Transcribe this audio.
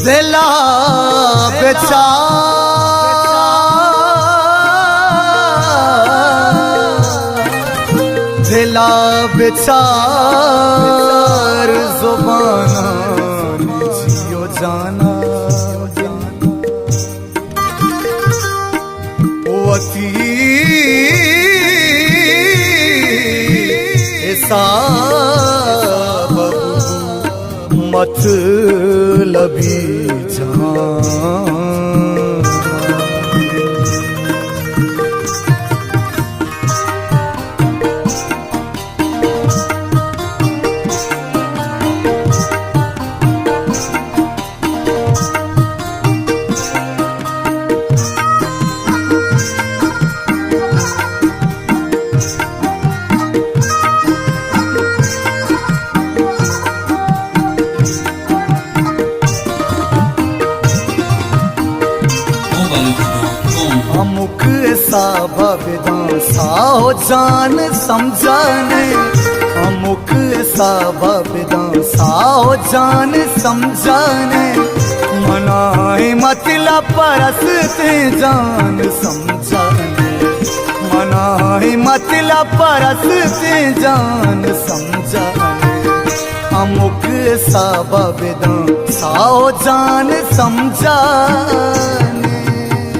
دلا بچار، دلا بچار، زبانانی جی و جانا وتی حساب مطلبی جان۔ ہمک حساب بداں ساہو جان سمجھانے، ہمک حساب بداں ساہو جان سمجھانے، منا مطلب پرستیں جان سمجھانے، منا مطلب پرستیں جان سمجھانے، ہمک حساب بداں ساہو جان سمجھانے۔